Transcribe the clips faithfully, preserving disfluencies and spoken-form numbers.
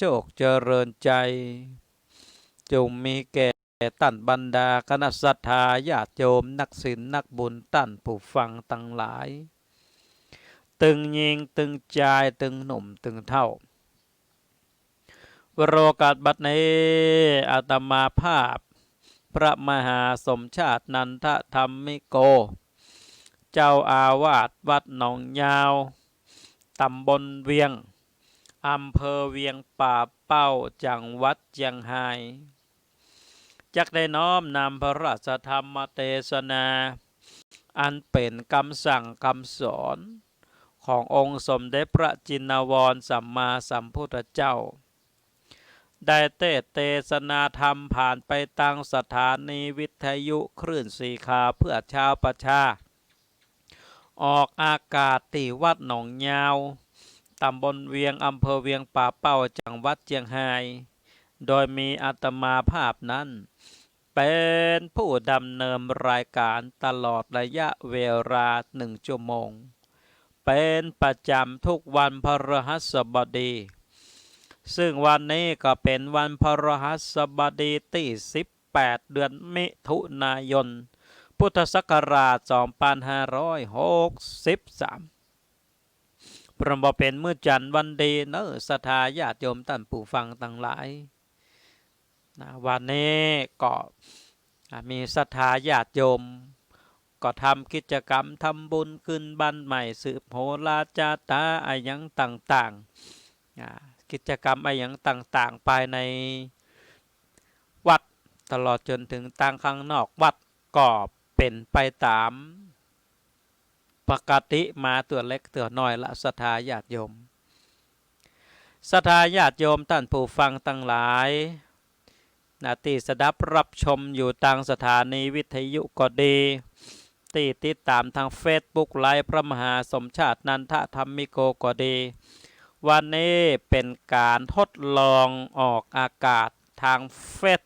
โชคเจริญชัย จงมีแก่ต้านบรรดาคณะศรัทธาญาติโยม นักศีลนักบุญ ต้านผู้ฟังตังหลาย ตึงญิงตึงจาย ตึงหนุ่มตึงเฒ่า วโรกาสบัดนี้ อาตมาภาพ พระมหาสมชาตินันทธรรมิโก เจ้าอาวาสวัดหนองยาว ตำบลเวียง อำเภอเวียงป่าเป้า จังหวัดเจียงฮาย จักได้น้อมนำพระราชธรรมเตสนา อันเป๋นกำสั่งกำสอน ขององค์สมเด็จพระจินวรสัมมาสัมพุทธเจ้า ได้เตสน์เตสนาธรรมผ่านไปตางสถานีวิทยุคลื่นสีขาวเพื่อชาวประชา ออกอากาศตี้วัดหนองยาว ตำบลเวียง อำเภอเวียงป่าเป้า จังหวัดเจียงฮาย โดยมีอาตมาภาพนั้น เป๋นผู้ดำเนินรายการตลอดระยะเวลาหนึ่งชั่วโมง เป๋นประจำทุกวันพฤหัสบดี ซึ่งวันนี้ก็เป๋นวันพฤหัสบดีตี้สิบแปด เดือนมิถุนายน พุทธศักราชสองพันห้าร้อยหกสิบสาม พร้อมบ่เป๋นมื้อจันทร์วันดีเนาะ ศรัทธาญาติโยมต้านผู้ฟังตังหลาย นะ วันนี้ก็ อ่า มีศรัทธาญาติโยม ก็ทำกิจกรรมทำบุญขึ้นบ้านใหม่ สืบโหราจาต๋าอะหยังต่างๆ อ่า กิจกรรมอะหยังต่างๆ ภายในวัด ตลอดจ๋นเถิงตางข้างนอกวัด ก็เป๋นไปต๋ามปกติมาเตื้อเล็กเตื้อน้อยละ ศรัทธาญาติโยม ศรัทธาญาติโยมต้านผู้ฟังตังหลาย นะ ตี้สดับฮับชมอยู่ตางสถานีวิทยุก็ดี ตี้ติดต๋ามตางเฟซบุ๊กไลฟ์พระมหาสมชาตินันทธรรมิโกก็ดี วันนี้เป๋นก๋านทดลองออกอากาศตางเฟซ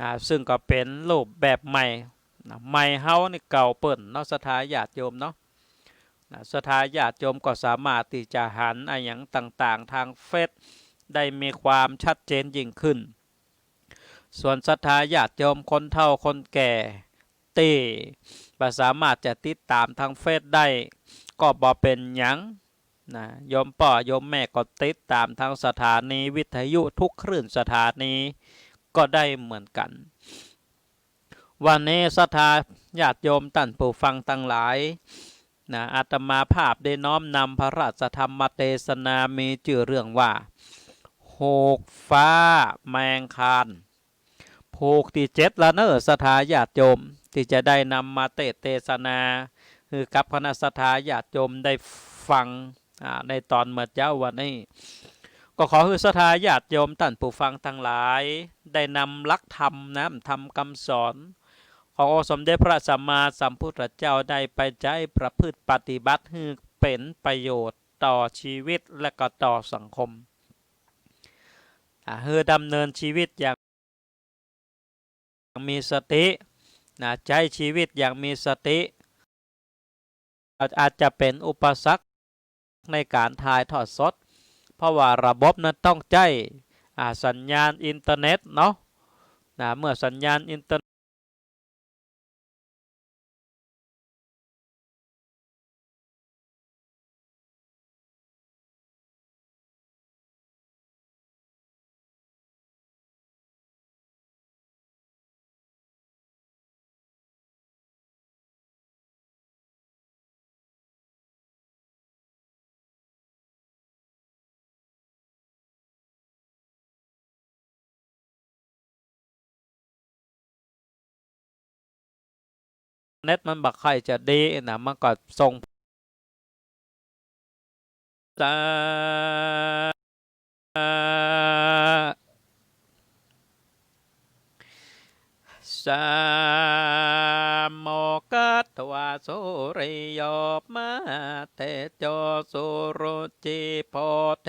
อ่า ซึ่งก็เป๋นรูปแบบใหม่ นะ ไมค์เฮานี่เก่าเปิ้นเนาะ ศรัทธาญาติโยมเนาะ นะ ศรัทธาญาติโยมก็สามารถตี้จะหันอะหยังต่างๆ ตางเฟซได้มีความชัดเจนยิ่งขึ้น ส่วนศรัทธาญาติโยมคนเฒ่าคนแก่ ตี้บ่สามารถจะติดต๋ามตางเฟซได้ ก็บ่เป๋นหยัง นะ โยมป้อโยมแม่ก็ติดต๋ามตางสถานีวิทยุทุกคลื่นสถานีก็ได้เหมือนกั๋น วันนี้ศรัทธาญาติโยมต้านผู้ฟังตังหลาย นะ อาตมาภาพได้น้อมนำพระราชธรรมเตสนามีจื้อเรื่องว่า ผูกฟ้าแมงคาน ผูกตี้เจ็ดละเนาะ ศรัทธาญาติโยม ตี้จะได้นำมาเตสน์เตสนา หื้อกับคณะศรัทธาญาติโยมได้ฟัง อ่า ในต๋อนเมื่อเจ๊าวันนี้ ก็ขอหื้อศรัทธาญาติโยมต้านผู้ฟังตังหลาย ได้นำหลักธรรมน้ำธรรมกำสอน ขององค์สมเด็จพระสัมมาสัมพุทธเจ้าได้ไปใจ๊ประพฤติปฏิบัติหื้อเป๋นประโยชน์ต่อชีวิตและก็ต่อสังคม อ่า หื้อดำเนินชีวิตอย่าง อย่างมีสติ นะ ใจ๊ชีวิตอย่างมีสติ อาจ อาจจะเป๋นอุปสรรคในก๋านถ่ายทอดสด เพราะว่าระบบนั้นต้องใจ๊ อ่า สัญญาณอินเทอร์เน็ตเนาะ นะ เมื่อสัญญาณอินเทอร์ เน็ตมันบ่ค่อยจะดีนะ มันก็ส่ง สา สา โมกัตวา สุริโย มหาเตโจ สุรุจิ โพเท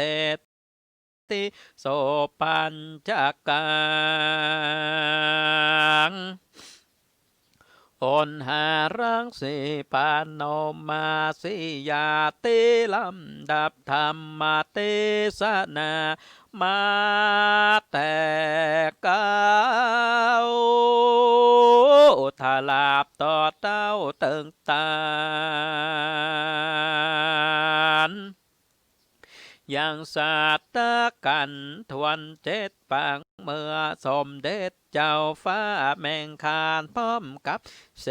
ติ โส ปัญจกัง ตนหารังสีปานมมาสิยาติ ลำดับธรรมเตสนามาแต่เก๊า ถลาบต่อเต้าเติงตาน ยังสัตตะกัณฑ์ถ้วนเจ็ดปาง เมื่อสมเด็จเจ้าฟ้าแม่งคาน พร้อมกับเส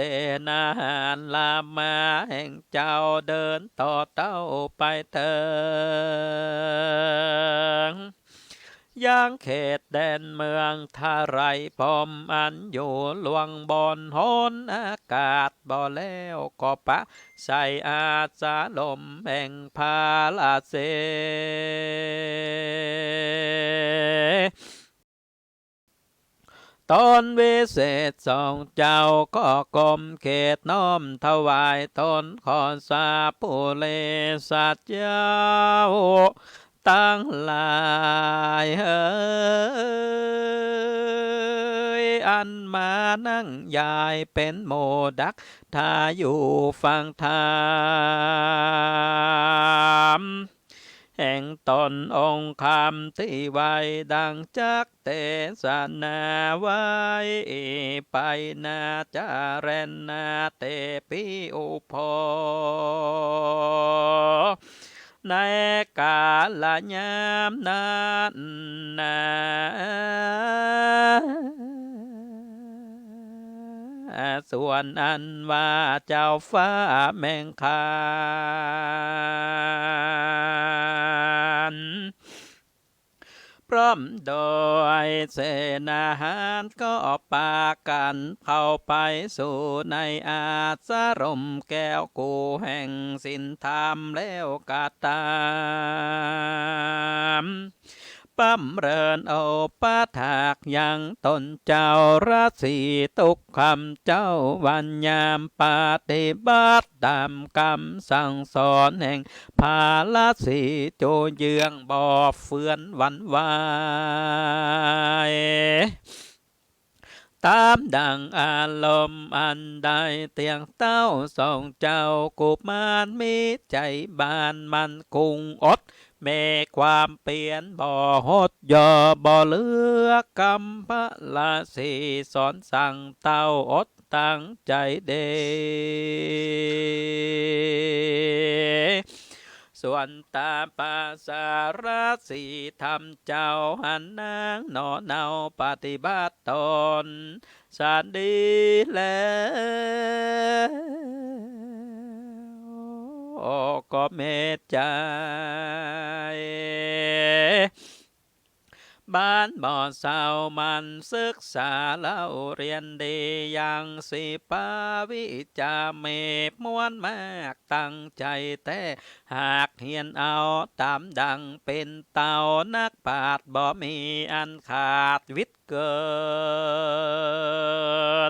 นาหารรามาแห่งเจ้า เดินต่อเต้าไปเถิง ยังเขตแดนเมืองทะไลพรหม อันอยู่ล่วงบนหนอากาศ บ่แล้วก็ปะ ใส่อาสรมแห่งพระราเส ตนวิเศษสองเจ้าก็ก้มเขตน้อมถวายตน ขอสาปุเรศเจ้าตังหลายเอ๋ย อันมานั่งยายเป๋นหมู่ดัก ถ้าอยู่ฟังธรรมแห่งตนองค์คำตี้ไว้ ดังจักเตสนาไว้ไปนา จาเรณนาเตปิอุโภ ในกาลยามนั้นนา ส่วนอันว่าเจ้าฟ้าแม่งคาน พร้อมโดยเสนาหารก็ปากั๋นเข้าไปสู่ในอาสรมแก้วกู้แห่งศีลธรรมแล้วก็ต๋าม บำเริญโอปถากยังตนเจ้าราศี ตุ๊กคำเจ้าวันยามปฏิบัติต๋ามกำสั่งสอนแห่งพระราศี จูเยืองบ่เฟือนหวั่นไหว ต๋ามดังอารมณ์อันได้เตียงเต้าสองเจ้า กุมารมีใจ๋บานมั่นกุ้งอด มีความเปียรบ่หดหย่อบ่เหลือกำ พระราศีสอนสั่งเต้าอดตั้งใจ๋เด้ ส่วนตาปาสาราศีธรรมเจ้าหันนางหนอเนาปฏิบัติตนสันดีแล้วก็เมตใจ๋ บานบ่เศร้าหมั่นศึกษาเล่าเฮียนดี ยังสิปาวิชามีมวลมาก ตั้งใจ๋แต๊ หากเฮียนเอาต๋ามดังเป๋นเต้า นักปราชญ์บ่มีอันขาดวิชเกิ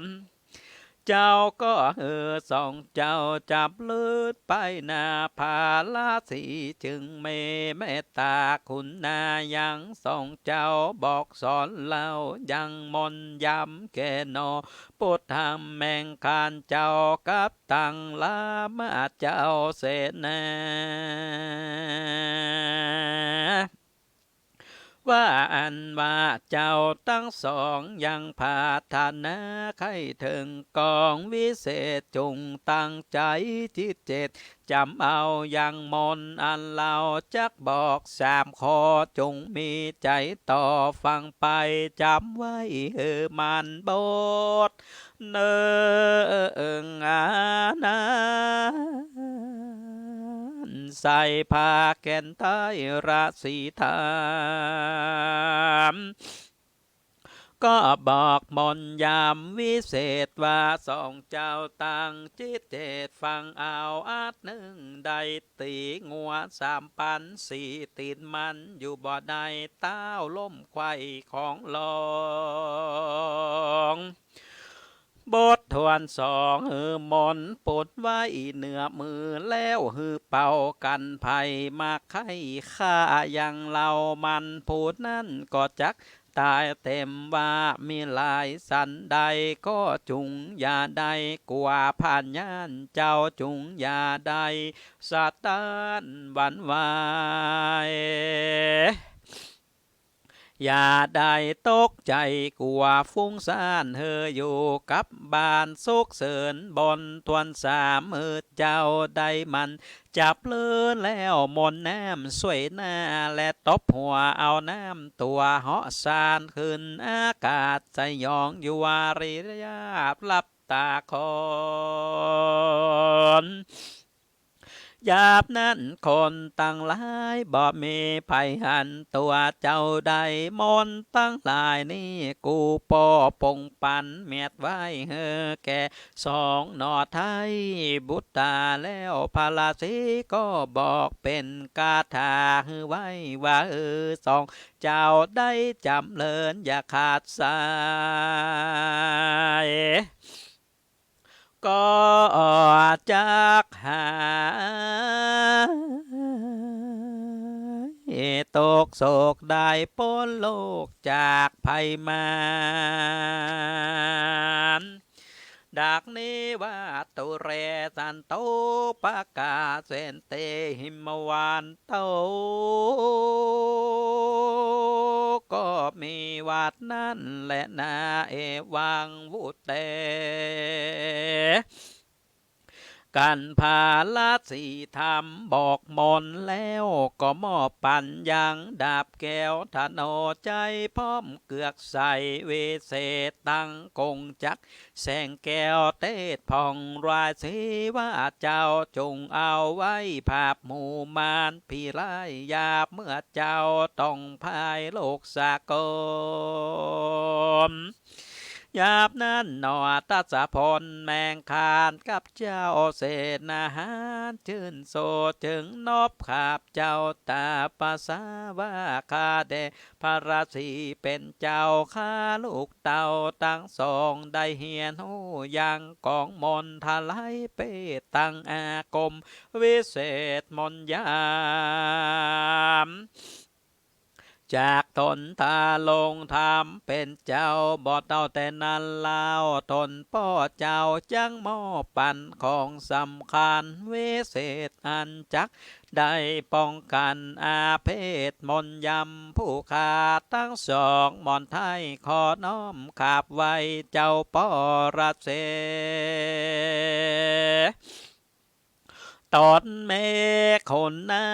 น เจ้าก็หื้อสองเจ้าจับลืดไปหน้า พระราศีจึงมีเมตต๋ากรุณายังสองเจ้า บอกสอนเล่ายังมนต์ย้ำแก่หนอ ปุถธรรมแห่งข้านเจ้ากับตังรามาเจ้าเสนา ว่าอันว่าเจ้าตังสองยังปรารถนาใค่เถิงกองวิเศษ จุ่งตั้งใจ๋จิตเจต จ๋ำเอายังมนต์อันเฮาจักบอกสามข้อ จุ่งมีใจ๋ต่อฟังไป จ๋ำไว้หื้อหมั่นบด เนืองอานันใส่ผ้าแก่นไตรราศีธรรม ก็บอกมนต์ย้ำวิเศษว่า สองเจ้าตั้งจิตเจตฟังเอา อาทิตย์นึ่งได้ตี๋งัวสามปัน สี่ตี๋นมันอยู่บ่ได้ ต้าวล้มไขว่ของหลอง บทถ้วนสอง หื้อมนต์ปูนไว้เหนือมือ แล้วหื้อเป่ากั๋นไพร่มาไข้ฆ่า ยังเฮามันผู้นั้นก็จัก ต๋ายเต้มว่ามีหลาย สันใดก็จุ่งอย่าได้กั๋ว พญาเจ้าจุ่งอย่าได้สะต้านหวั่นไหว อย่าได้ตกใจ๋กั๋ว ฟุ้งซ่านหื้ออยู่กับบ้านสุขเสิน บนต้วนสาม หื้อเจ้าได้มัน จับเลินแล้วมนต์น้ำส่วยหน้า และตบหัวเอาน้ำตั๋ว เหาะซ่านขึ้นอากาศ สยองอยู่วาริยาบหลับต๋าก่อน ยามนั้นคนตังหลายบ่มีใผหันตั๋วเจ้าได้ มนต์ตังหลายนี้กูป้อปงปัน เมียดไว้หื้อแก่ สองหน่อไทยบุตรา แล้วพระราศีก็บอกเป๋นคาถาหื้อไว้ว่า เออ สองเจ้าได้จ๋ำเริญอย่าขาดสาย ก็จักหายตกโศก ได้ป๊นโลกจากภัยมาร ดังนี้ว่า ตุเรสันโต ปกาเสนเต หิมวันโต ก็มีว่านั้นแลนา เอวังวุตเต กันพระราศีถามบอกมนต์แล้ว ก็มอบปัญญังดาบแก้วถนอมใจ๋ พร้อมเกือกใสวิเศษตังกงจักร แสงแก้วเตศผ่องราศี ว่าเจ้าจงเอาไว้ผาบหมู่มารผีร้าย ยามเมื่อเจ้าต้องพ่ายโลกสากล ยามนั้นหนอทศพลแมงคาน กับเจ้าเสนาหารจื้นโสด จึงนอบขับเจ้าต๋าประสาว่า ข้าแด่ พระราศีเป๋นเจ้าข้า ลูกเต้าตังสองได้เฮียนฮู้ยังก๋องมนต์ทลายเปรตตังอาคมวิเศษมนต์ยำ จากต๋นทรงธรรมเป๋นเจ้า บ่เต้าแต่นั้นลาว ต๋นป้อเจ้าจักมอบปันของสำคัญวิเศษอันจัก ได้ป้องกันอาเพศมนต์ยำผู้ข้าตังสอง มนต์ไทยขอน้อมขับไหว้เจ้าปรเสฐ ต๋นแม่คนนา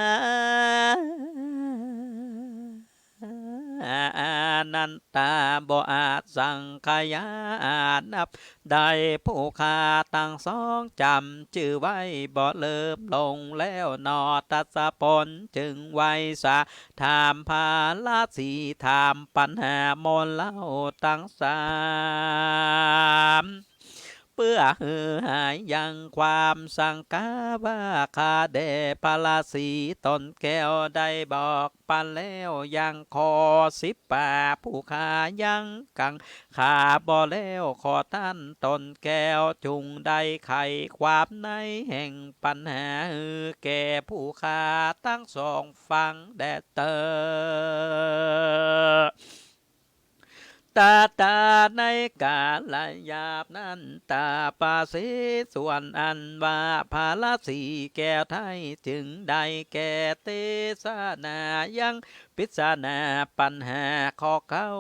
อานันตาบ่อาจสังขยาอาจนับได้ ผู้ข้าตังสองจ๋ำจื้อไว้บ่ลืมลง แล้วหนอทศพลจึงไหว้สา ถามพระราศี ถามปัญหามนต์เล่าตังสาม เปื้อหื้อหายยังความสังกาว่า ข้าแด่พระราศีต๋นแก้วได้บอกปันแล้ว ยังข้อสิบป่าผู้ข้ายังกังขาบ่แล้ว ขอต้านต๋นแก้วจุ่งได้ไขความในแห่งปัญหาหื้อแก่ผู้ข้าตังสองฟังแด่เต๊อะ ตาตาในกาลยามนั้น ตาปาสีส่วนอันว่าพระราศีแก้วไทย จึงได้แก่เตสนายังปริศนาปัญหาข้อเก้า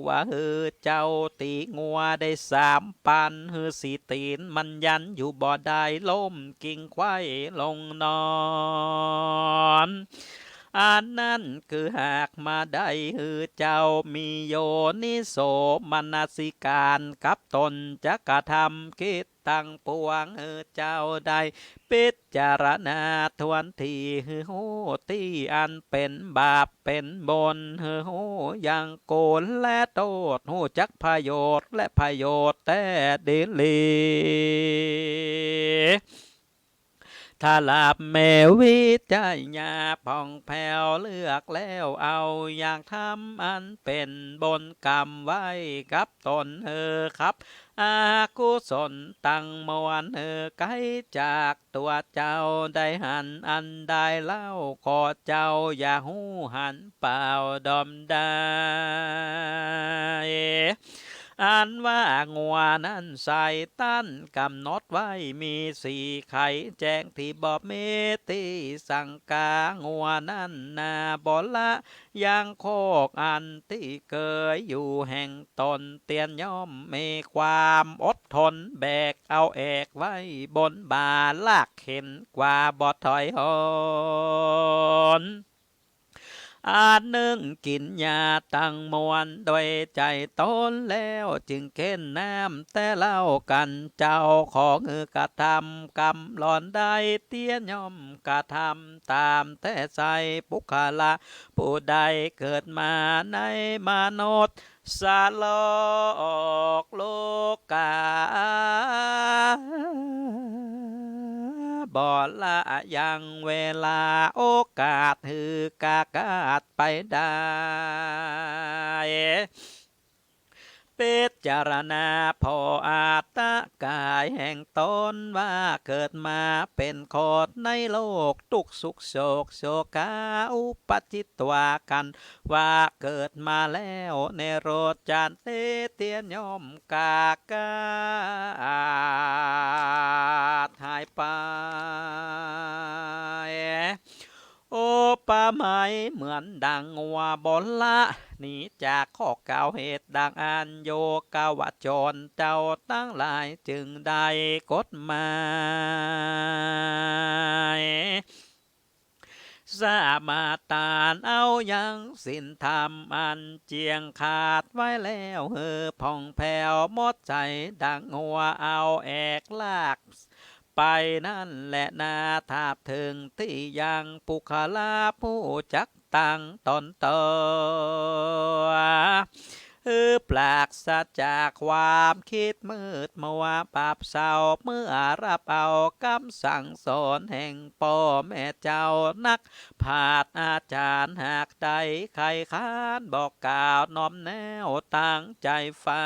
ว่าหื้อเจ้าตี๋งัวได้สามปัน หื้อสี่ตี๋นมันยันอยู่บ่ได้ ล้มกิ่งไขว้ลงนอน อันนั้นคือหากมาได้ หื้อเจ้ามีโยนิโสมนสิการกับต๋น จักกระทำกิจตังปวง หื้อเจ้าได้พิจารณาถ้วนถี่ หื้อฮู้ตี้อันเป๋นบาปเป๋นบุญ หื้อฮู้ยังกูลและโต้ษ ฮู้จักประโยชน์และประโยชน์แต๊ดีหลี ถ้าหลับแม่วิจัยญาผ่องแผ้วเลือกแล้วเอา อยากทำอันเป๋นบุญกรรมไว้กับต๋น หื้อขับ อกุศลตังมวลหื้อไก๋จากตั๋วเจ้า ได้หันอันใดเล่า ขอเจ้าอย่าฮู้หันเปล่าดอมได้ อันว่างัวนั้นไซตันก๋ำหนดไว้มีสี่ ไขแจ้งตี้บ่มีตี้สังก๋า งัวนั้นนาบ่ละ ยังคอกอันตี้เกยอยู่แห่งต๋น เตียนย่อมมีความอดทน แบกเอาแอกไว้บนบ่า ลากเข็นกว่าบ่ถอยหอน อันหนึ่งกิ๋นหญ้าตังมวลโดยใจ๋ต๋นแล้ว จึงเข็นน้ำแต่เล่ากั๋นเจ้า ขอหื้อกระทำกำหลอนได้ เตียนย่อมกระทำต๋ามแต่ไส้ ปุคคละ ผู้ใดเกิดมาในมนุษย์ สโลก โลก๋า บ่ละยังเวลาโอกาสหื้อกาขาดไปได้ พิจารณาผ่ออัตตะก๋ายแห่งต๋นว่า เกิดมาเป๋นคนในโลก ตุ๊กข์สุขโศกโศกา อุปัชฌิตวากั๋น ว่าเกิดมาแล้ว เนโรธจาติ เตียนย่อมกาขาดหายไป อุปมาเหมือนดังงัวบ่ละ หนีจากคอกเก่า เหตุดังอั้นโยคาวจรเจ้าตังหลายจึงได้กฎหมาย สมาทานเอายังศีลธรรมอันเจียงขาดไว้แล้ว หื้อผ่องแผ้วหมดใจ๋ดังงัวเอาแอกลากไปนั้นแลนา ถาบเถิงตี้ยังปุคคละผู้จักตังต๋นเตอ หื้อปราศจากความคิดมืดมัวบาปเศร้า เมื่อฮับเอากำสั่งสอนแห่งป้อแม่เจ้านักปราชญ์อาจ๋ารย์ หากได้ใค่คร้านบอกกล่าวน้อมแน้วตั้งใจ๋ฟั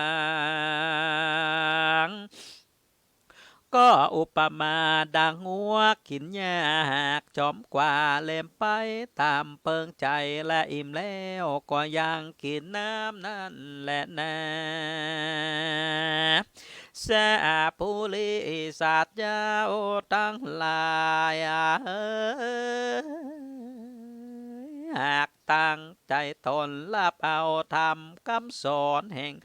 ง ก็อุปมาดังงัวกิ๋นหญ้า หากจ๋อมกว่าเล็มไปต๋ามเปิงใจ๋ และอิ่มแล้วก็ยังกิ๋นน้ำนั้นแลนา สาปุริสัตว์เจ้าตังหลายเอ๋ย หากตั้งใจ๋ต๋นฮับเอาธรรมกำสอนแห่ง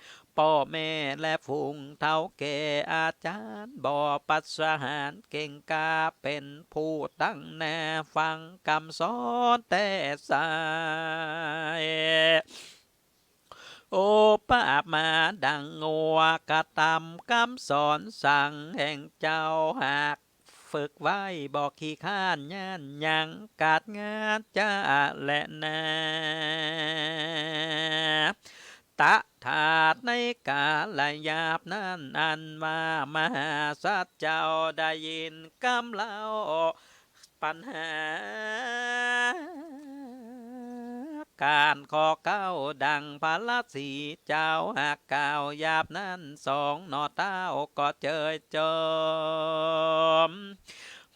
ป้อแม่และฝูงเฒ่าแก่อาจ๋ารย์ บ่ปราศหารเก่งกล้า เป๋นผู้ตั้งหน้าฟังกำสอนแต๊ไส้ อุปมาดังงัวกระตำกำสอนสั่งแห่งเจ้า หากฝึกไว้บ่ขี้คร้านย้านหยัง กาดงานจะแลนา ตถาคตในก๋าลหยาบนั้น อันว่ามหาสัตว์เจ้าได้ยินกำเล่า ปัญหาก๋านข้อเก้าดังพระราศีเจ้าหากกล่าวหยาบนั้น สองหน่อเต้าก็เจยจม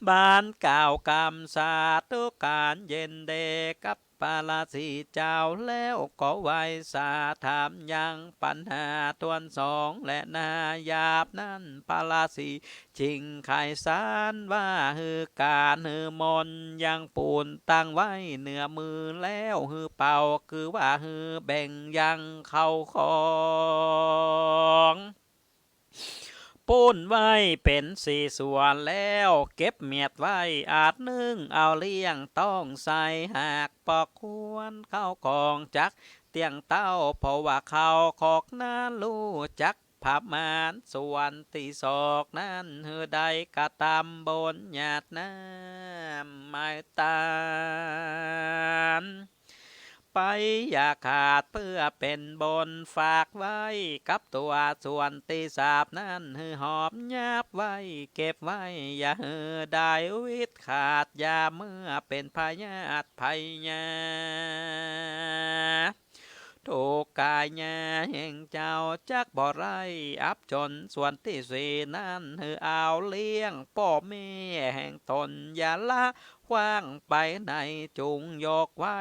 บานกล่าวกำสาธุก๋านเย็นดีกับพระราศีเจ้า แล้วก็ไหว้สาถามยังปัญหาถ้วนสองแลนา หยาบนั้นพระราศี จึงไขสารว่า หื้อก๋านหื้อมนต์ยังปูนตั้งไว้เหนือมือแล้ว หื้อเป่าคือว่าหื้อแบ่งยังเข้าของ ปูนไว้เป๋นสี่ส่วนแล้วเก็บเมียดไว้ อันนึ่งเอาเลี้ยงต้องใส้ หากปอควรเข้าของจักเตี้ยงเต้า เพราะว่าเข้าของนั้นฮู้จัก ประมาณส่วนตี้สองนั้น หื้อได้กระตำบุญหยาดน้ำไม้ตาน ไปอย่าขาดเปื้อเป๋นบุญฝากไว้กับตั๋ว ส่วนตี้สามนั้น หื้อหอมหยาบไว้เก็บไว้ อย่าหื้อได้วิดขาด อย่าเมื่อเป๋นพยาธิภัยยา ทุกข์ กายาแห่งเจ้าจักบ่ได้อับจน ส่วนตี้สี่นั้นหื้อเอาเลี้ยงป้อแม่แห่งต๋น อย่าละขว้างไปไหน จุ่งยกไว้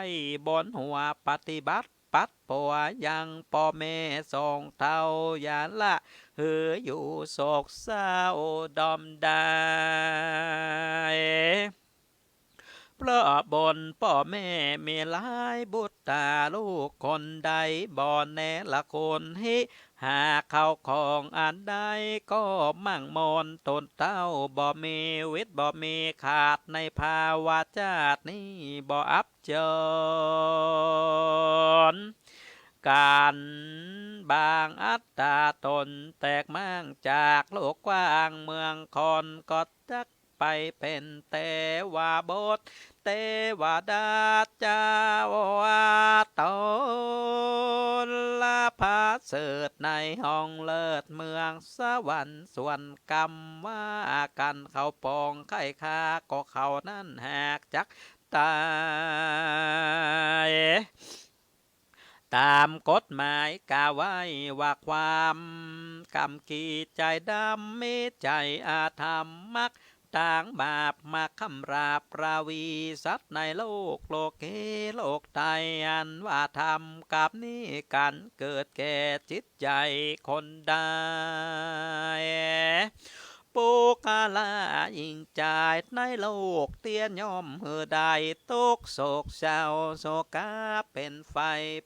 บนหัว ปฏิบัติปัดปัวยังป้อแม่สองเต้า อย่าละหื้ออยู่โศกเศร้าดอมดาย เพราะบุญป้อแม่มีหลาย บุตราลูกคนใดบ่เนรคุณ หิหาเข้าของอันใดก็มั่งมน ต๋นเต้าบ่มีวิตบ่มีขาด ในภาวะจาตินี้บ่อับจน ก๋านบางอัตต๋าต๋นแตกมั่งจากโลกกว้าง เมืองคนก็จักไปเป๋นเตวบุตร เตวดาเจ้าต๋นละประเสริฐในห้องเลิศเมืองสวรรค์ ส่วนกรรมว่ากั๋นเขาปองใค่ฆ่า ก็เขานั้นหากจักต๋าย ต๋ามกฎหมายกล่าวไว้ว่า ความกำกี้ใจ๋ดำ มีใจ๋อธรรม มักตางบาป มาคร่ำราบราวีสัตว์ในโลก โลเก โลกไต อันว่าทำกรรมนี้กั๋น เกิดแก่จิตใจ๋คนใด ปุคคละหญิงจายในโลก เตี้ยย่อมหื้อได้ตุ๊กข์โศกเศร้า โศกาเป๋นไฟ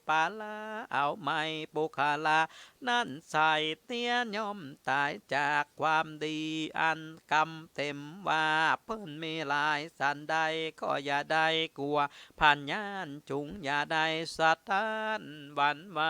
ปาละเอาไหม้ ปุคคละนั้นใส่ เตี้ยย่อมต๋ายจากความดี อันกำเต็มว่าเปิ้นมีหลาย สันใดก็อย่าได้กั๋ว พยานจุ่งอย่าได้สะท้านหวั่นไหว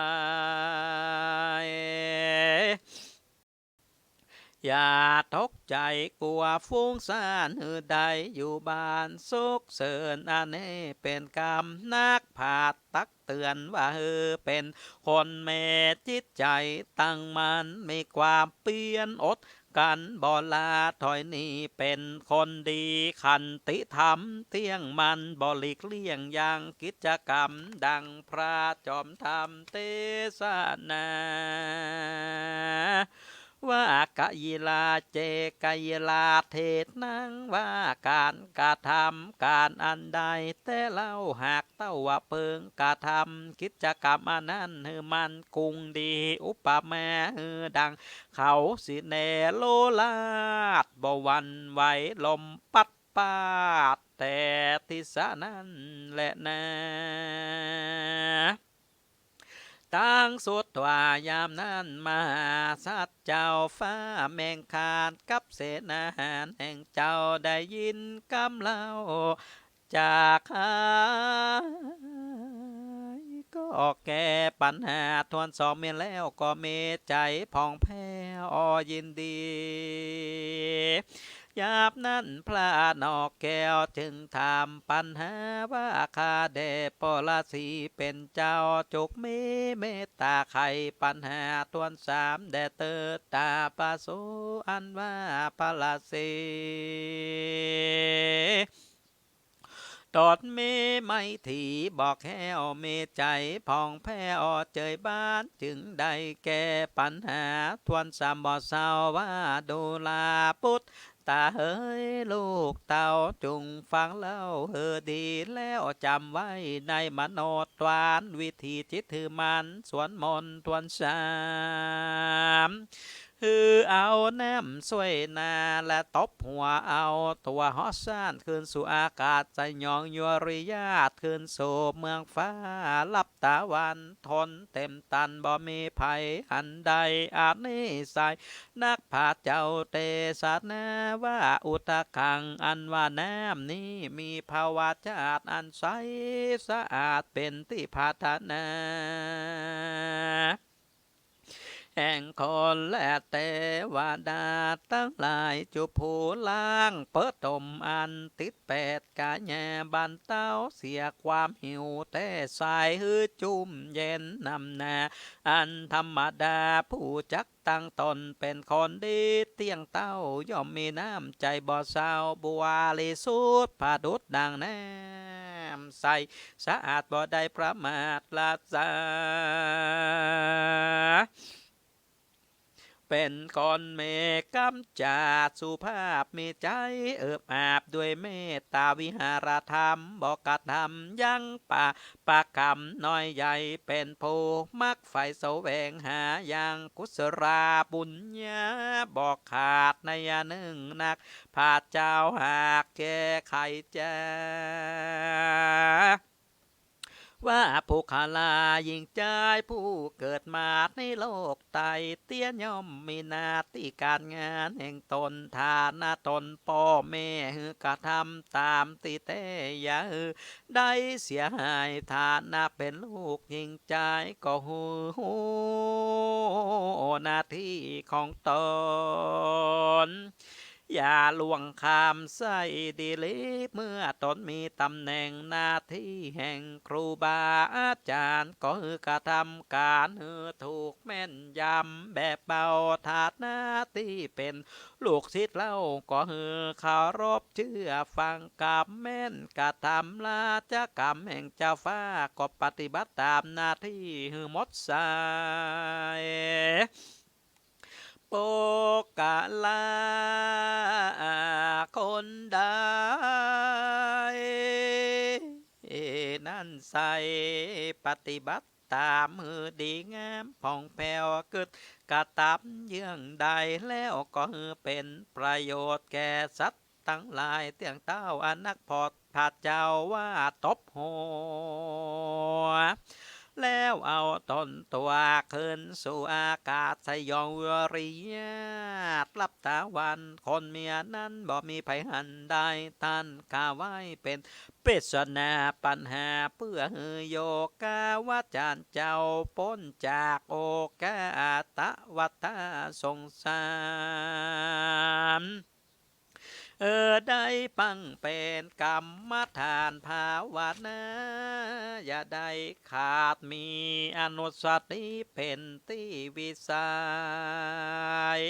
อย่าตกใจ๋กั๋ว ฟุ้งซ่าน หื้อได้อยู่บ้านสุขเสริญ อันนี้เป๋นกรรมนักปราชญ์ตักเตื๋อนว่า หื้อเป๋นคนแม่จิตใจ๋ตั้งมั่น มีความเปียรอดกลั้น บ่ละถอยหนี เป๋นคนดีขันติธรรมเตี้ยงมั่น บ่หลีกเลี่ยงยังกิจกรรม ดังพระจอมธรรมเตสนา ว่า กายิราเจ กายิราเทศนัง ว่าก๋านกระทำก๋านอันใด แต่เล่าหากเต้าว่าเปิงกระทำกิจกรรมอันนั้นหื้อมั่นคงดี อุปมาหื้อดังเขาสิแล โลลาศบ่หวั่นไหว ลมปัดปาดแต่ทิศนั้นแลนา ตังสุดว่ายามนั้น มหาสัตว์เจ้าฟ้าแมงคาร กับเสนาหารแห่งเจ้า ได้ยินกำเล่าจากหาย ก็แก้ปัญหาถ้วนสองเมียนแล้ว ก็มีใจ๋ผ่องแผ้วยินดี ยามนั้นพระนกแก้วจึงถามปัญหาว่า ข้าแด่พระราศีเป๋นเจ้า จุกมีเมตต๋าไขปัญหาถ้วนสามแด่เต๊อะ ตาปะโส อันว่าพระราศี ต๋นมีไมตรีบ่แคล้ว มีใจ๋ผ่องแผ้วเจิยบาน จึงได้แก้ปัญหาถ้วนสามบ่เศร้า ว่าดูราปุตตาเหย ลูกเต้าจุ่งฟังเล่าหื้อดี แล้วจ๋ำไว้ในมโนทวาร วิธีจิตหื้อมั่น สวดมนต์ถ้วนสาม หื้อเอาน้ำซ่วยหน้า และตบหัวเอาตั๋วฮอดซ่าน ขึ้นสู่อากาศ สยองยุริยาช ขึ้นสู่เมืองฟ้า ลับต๋าวัน ทนเต็มตัน บ่มีภัยอันใด อันนี้สายนักปราชญ์เจ้าเตสนา ว่าอุทกัง อันว่าน้ำนี้มีภาวะจาตุอันใสสะอาดเป๋นตี้ปรารถนา แห่งคนและเตวดาตังหลาย จุผู้ล้างเปิดตมอันติดแปดกายาบรรเตาเสียความหิว แต่สายหื้อจุ่มเย็นนำหน้า อันธรรมดาผู้จักตั้งต๋นเป๋นคนดีเตี้ยงเต้า ย่อมมีน้ำใจ๋บ่เศร้าบริสุทธิ์ประดุจดั่งน้ำ ำใส สะอาดบ่ได้ประมาทละจา เป๋นคนมีกำจาสุภาพ มีใจ๋เอิบอาบด้วยเมตตา วิหารธรรมบ่กระทำ ยังปาปกรรมน้อยใหญ่ เป๋นผู้มักใฝ่แสวงหา ยังกุศลาบุญญาบ่ขาด นัยนึ่งนัก พระเจ้าหากแก้ไขจา ว่าปุคคลาหญิงจายผู้เกิดมาในโลกไตเตี้ย ย่อมมีหน้าตี้ก๋านงานแห่งต๋น ฐานะต๋นป้อแม่หื้อกระทำต๋ามตี้แต๊ อย่าหื้อได้เสียหาย ฐานะเป๋นลูกหญิงจายก็หื้อฮู้หน้าตี้ของต๋น อย่าล่วงข้ามไส้ดีหลี เมื่อต๋นมีต๋ำแหน่งหน้าตี้แห่งครูบาอาจ๋ารย์ ก็หื้อกระทำก๋านหื้อถูกแม่นยำแบบเบา ฐานะตี้เป๋นลูกศิษย์เล่า ก็หื้อเคารพเจื้อฟังกำแม่น กระทำราชกรรมแห่งเจ้าฟ้า ก็ปฏิบัติต๋ามหน้าตี้หื้อหมดไส้ ปุคคละคนใดนั้นใส่ปฏิบัติต๋ามหื้อดีงามผ่องแผ้ว กึ๊ดกระตำเยื่องใดแล้ว ก็หื้อเป๋นประโยชน์แก่สัตว์ตังหลาย เตี้ยงเต้าอันนัก พระเจ้าว่าตบหัว แล้วเอาต๋นตั๋วขึ้นสู่อากาศ สยองวิริยาตหลับต๋าวัน คนเมียนั้นบ่มีใผหันได้ ต้านกาไว้เป๋นปริศนาปัญหา เปื้อหื้อโยคาวาจ๋ารย์เจ้าป๊นจากโอฆาตวัฏฏะสงสาร เออ ได้ปังเป๋นกรรมฐานภาวนา อย่าได้ขาดมีอนุสติเป๋นตี้วิสัย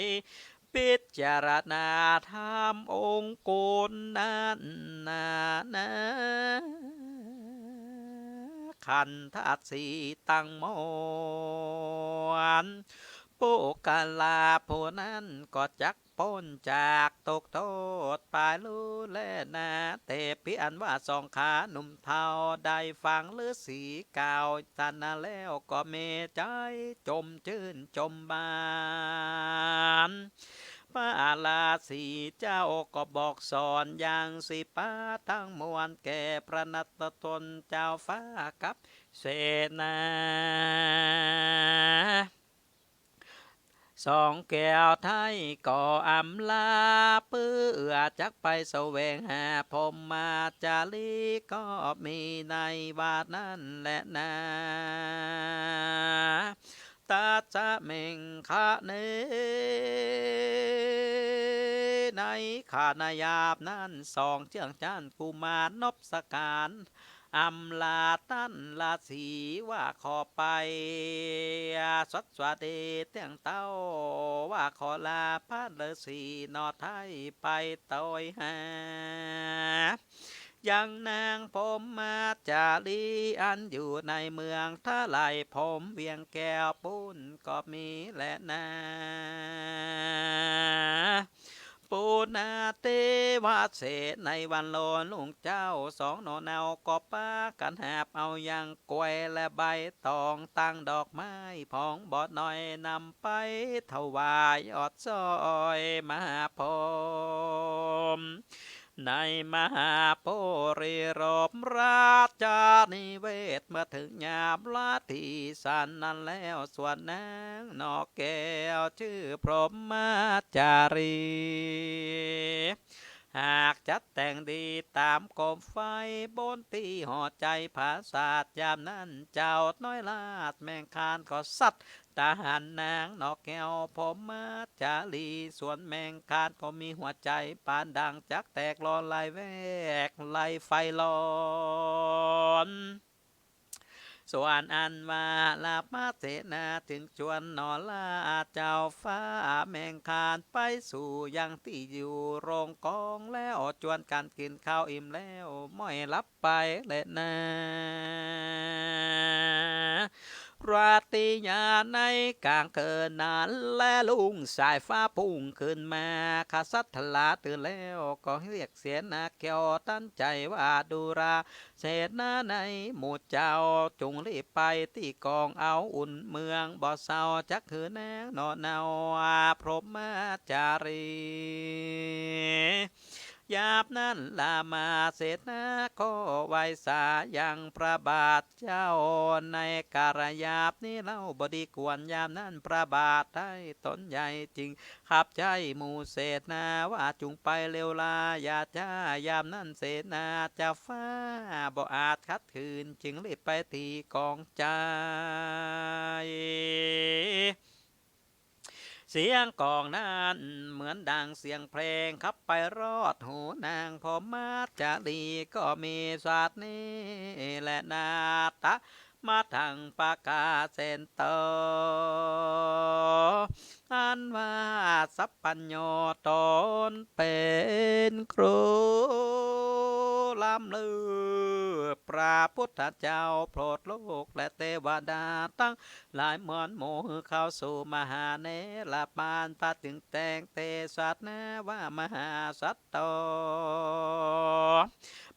พิจารณาธรรมองค์คุณนั้นนานา ขันธสีตังมวล ปุคคละผู้นั้นก็จัก ป๊นจากตุ๊กข์โต้ษไปลู้แลนา เตปิ อันว่าสองขาหนุ่มเฒ่า ได้ฟังฤๅษีกล่าวตันนั้นแล้ว ก็มีใจ๋จมจื้นจมบาน พระฤๅษีเจ้าก็บอกสอนยังสิบประการตังมวล แก่พระนรตนเจ้าฟ้ากับเสนา สองแก้วไท้ก็อำลา เปื้อจักไปแสวงหาพรหมจารี ก็มีในวันนั้นแลนา ตัสสะเมขะเน ในขณะยามนั้น สองเจื้องจั้นกุมารนบสการ อำลาต้านฤๅษีว่าขอไป สวัสดีเตี้ยงเต้า ว่าขอลาพระฤๅษีหน่อไท้ ไปตวยหา ยังนางพรหมจารี อันอยู่ในเมืองทะไลพรหมเวียงแก้วปู้นก็มีแลนา ปุณณเตวะเส ในวันโลนรุ่งเจ๊า สองหน่อเนาก็ปากั๋นหาบเอายังกล้วยและใบตอง ตังดอกไม้ผองบ่น้อย นำไปถวายออดซ้อยมหาพรหม ในมหาปุรีรมย์ราชนิเวศน์ เมื่อเถิงยามราตรีสันนั้นแล้ว ส่วนนางนกแก้วจื้อพรหมจารี หากจัดแต่งดีต๋ามความใฝ่ บนตี้หอใจ๋ผาสาท ยามนั้นเจ้าน้อยราชแมงคารก็สัตว์ ตาหันนางนกแก้วพรหมจารี ส่วนแมงคารก็มีหัวใจ๋ปานดังจักแตกร้อน ไหลแวกไหลไฟร้อน ส่วนอันว่ารามาเสนาจึงจวนหนอลาเจ้าฟ้าแมงคานไปสู่ยังตี้อยู่โรงกอง แล้วจวนกั๋นกิ๋นข้าวอิ่มแล้วม้อยหลับไปแลนา ราตรียามในก๋างคืนนั้นแล รุ่งสายฟ้าพุ่งขึ้นมา กษัตริย์ทหารตื่นแล้วก็เฮียกเสนาแก้วตันใจ๋ว่า ดูราเสนาในหมู่เจ้า จุ่งรีบไปตี้กองเอาอุ่นเมือง บ่เซาจักหื้อแนงหนอเนา พรหมจารี ยามนั้นรามาเสนาก็ไหว้สายังพระบาทเจ้า ในกาลยามนี้เล่าบ่ดีควร ยามนั้นพระบาทไท้ตนใหญ่จึงขับใจ๊หมู่เสนาว่า จุ่งไปเร็วลาอย่าจ๊า ยามนั้นเสนาเจ้าฟ้าบ่อาจขัดขืน จึงรีบไปตี้กองใจ๋ เสียงกองนั้นเหมือนดังเสียงเพลง ขับไปรอดหูนางพรหมจารี ก็มีสัตว์นี้แลนา ตะมาตังประกาศเสนโต อันว่าสัพพัญญูต๋นเป๋นครู ล้ำลือพระพุทธเจ้าโผดโลกและเตวดาตัง หลายมวลหมู่เข้าสู่มหาเนรปาน พระจึงแต่งเตสัสนาว่ามหาสัตโต